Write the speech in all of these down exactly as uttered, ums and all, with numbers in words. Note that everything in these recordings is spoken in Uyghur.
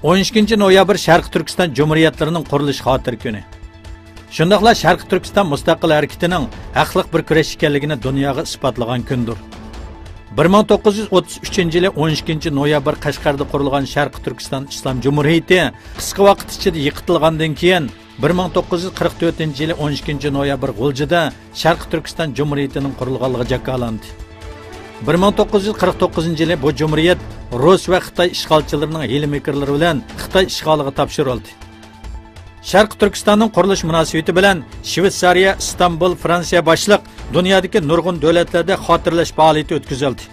ئون ئىككىنچى نويابىر شەرقىي تۈركىستان جۇمھۇرىيەتلىرىنىڭ قۇرۇلۇش خاتىرە كۈنى. شۇنداقلا شەرقىي تۈركىستان مۇستەقىل ھەرىكىتىنىڭ ھەقلىق بىر كۈرەش ئىكەنلىكىنى دۇنياغا ئىسپاتلىغان كۈندۇر. بىر مىڭ توققۇز يۈز ئوتتۇز ئۈچىنچى يىلى ئون ئىككىنچى نويابىر قەشقەردە قۇرۇلغان شەرقىي تۈركىستان ئىسلام جۇمھۇرىيىتى قىسقا ۋاقىت ئىچىدە يىقىتىلغاندىن كېيىن، بىر مىڭ توققۇز يۈز قىرىق تۆتىنچى يىلى ئون ئىككىنچى نويابىر غۇلجىدا شەرقىي تۈركىستان جۇمھۇرىيىتىنىڭ قۇرۇلغانلىقى جاكارلاندى. بىر مىڭ توققۇز يۈز قىرىق توققۇزىنچى يىلى بۇ جۇمھۇرىيەت رۇس ۋە خىتاي ئىشغالچىلىرىنىڭ ھىيلە-مىكىرلىرى بىلەن خىتاي ئىشغالىغا تاپشۇرۇلدى. شەرقىي تۈركىستاننىڭ قۇرۇلۇش مۇناسىۋىتى بىلەن شۋېتسارىيە، ئىستانبۇل، فرانسىيە باشلىق دۇنيادىكى نۇرغۇن دۆلەتلەردە خاتىرىلەش پائالىيىتى ئۆتكۈزۈلدى.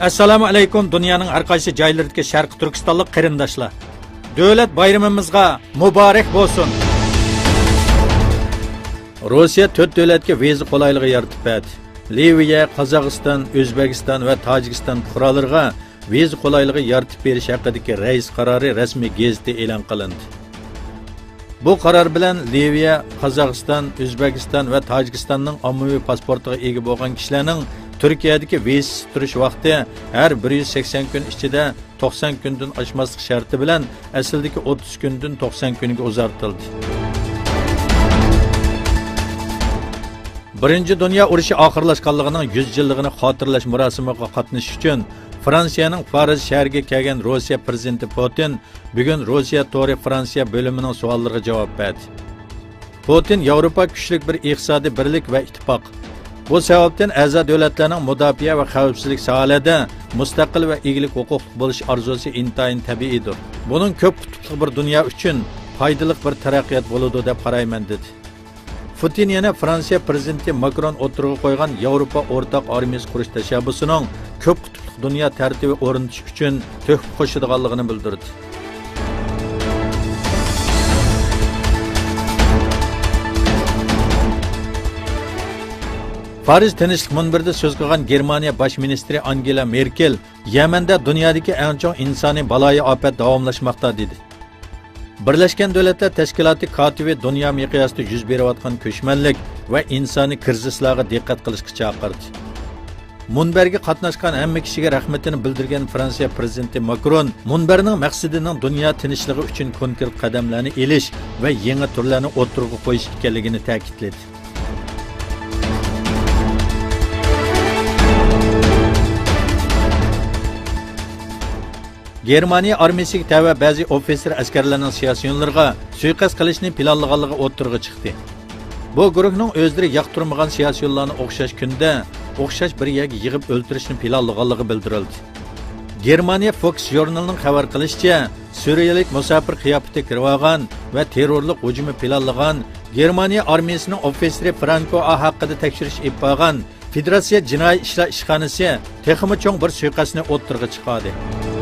ئەسسالامۇ ئەلەيكۇم، دۇنيانىڭ ھەر قايسى جايلىرىدىكى شەرقىي تۈركىستانلىق قېرىنداشلار! دۆلەت بايرىمىمىزغا مۇبارەك بولسۇن! روسىيە تۆت دۆلەتكە ۋىزا قولايلىقى يارىتىپ بەردى. لىۋىيە، قازاقىستان، ئۆزبېكىستان ۋە تاجىكىستان پۇقرالىرىغا ۋىزا قولايلىقى يارىتىپ بېرىش ھەققىدىكى رەئىس قارارى رەسمىي گېزىتتە ئېلان قىلىندى. بۇ قارار بىلەن لىۋىيە، قازاقىستان، ئۆزبېكىستان ۋە تاجىكىستاننىڭ ئاممىۋى پاسپورتىغا ئىگە بولغان كىشىلەرنىڭ تۈركىيەدىكى ۋىزىسىز تۇرۇش ۋاقتى ھەر بىر يۈز سەكسەن كۈن ئىچىدە توقسان كۈندىن ئاشماسلىق شەرتى بىلەن ئەسلىدىكى ئوتتۇز كۈندىن توقسان كۈنگە ئۇزارتىلدى. بىرىنچى دۇنيا ئۇرۇشى ئاخىرلاشقانلىقىنىڭ يۈز يىللىقىنى خاتىرىلەش مۇراسىمىغا قاتنىشىش ئۈچۈن فرانسىيەنىڭ پارىژ شەھىرىگە كەلگەن روسىيە پىرېزىدېنتى پۇتىن بۈگۈن روسىيە تورى فرانسىيە بۆلۈمىنىڭ سوئاللىرىغا جاۋاب بەردى. پۇتىن ياۋروپا كۈچلۈك بىر ئىقتىسادىي بىرلىك ۋە ئىتتىپاق. بۇ سەۋەبتىن ئەزا دۆلەتلەرنىڭ مۇداپىئە ۋە خەۋپسىزلىك ساھەلەردە مۇستەقىل ۋە ئىگىلىك ھوقۇقلۇق بولۇش ئارزۇسى ئىنتايىن تەبىئىيدۇر. بۇنىڭ كۆپ قۇتۇپلۇق بىر دۇنيا ئۈچۈن پايدىلىق بىر تەرەققىيات بولىدۇ دەپ قارايمەن، دېدى. پۇتىن يەنە فرانسىيە پىرېزىدېنتى ماكرون ئوتتۇرىغا قويغان ياۋروپا ئورتاق ئارمىيىسى قۇرۇش تەشەببۇسىنىڭ كۆپ قۇتۇپلۇق دۇنيا تەرتىپى ئورنىتىش ئۈچۈن تۆھپە قوشىدىغانلىقىنى بىلدۈردى. پارىژ تىنچلىق مۇنبىرىدە سۆز قىلغان گېرمانىيە باش مىنىستىرى ئانگېلا مېركېل يەمەندە دۇنيادىكى ئەڭ چوڭ ئىنسانىي بالايىئاپەت داۋاملاشماقتا، دېدى. بىرلەشكەن دۆلەتلەر تەشكىلاتى كاتىپى دۇنيا مىقياسىدا يۈز بېرىۋاتقان كۆچمەنلىك ۋە ئىنسانىي كىرىزىسلارغا دىققەت قىلىشقا چاقىردى. مۇنبەرگە قاتناشقان ھەممە كىشىگە رەھمىتىنى بىلدۈرگەن فرانسىيە پىرېزىدېنتى ماكرون مۇنبەرنىڭ مەقسىتىنىڭ دۇنيا تىنچلىقى ئۈچۈن كونكرېت قەدەملەرنى ئېلىش ۋە يېڭى تۈرلەرنى ئوتتۇرىغا قويۇش ئىكەنلىكىنى تەكىتلىدى. گېرمانىيە ئارمىيىسىگە تەۋە بەزى ئوفىتسېر ئەسكەرلەرنىڭ سىياسىيونلىرىغا سۇيىقەست قىلىشنى پىلانلىغانلىقى ئوتتۇرىغا چىقتى. بۇ گۇرۇھنىڭ ئۆزلىرى ياقتۇرمىغان سىياسىيونلارنى ئوخشاش كۈندە ئوخشاش بىر يەرگە يىغىپ ئۆلتۈرۈشنى پىلانلىغانلىقى بىلدۈرۈلدى. گېرمانىيە فوكس ژۇرنىلىنىڭ خەۋەر قىلىشىچە، سۈرىيەلىك مۇساپىر قىياپىتىگە كىرىۋالغان ۋە تېررورلۇق ھۇجۇمى پىلانلىغان گېرمانىيە ئارمىيىسىنىڭ ئوفىتسېرى فرانكو ئا ھەققىدە تەكشۈرۈش ئېلىپ بارغان فېدېراتسىيە جىنايى ئىشلار ئىشخانىسى تېخىمۇ چوڭ بىر سۇيىقەستنى ئوتتۇرىغا چىقاردى.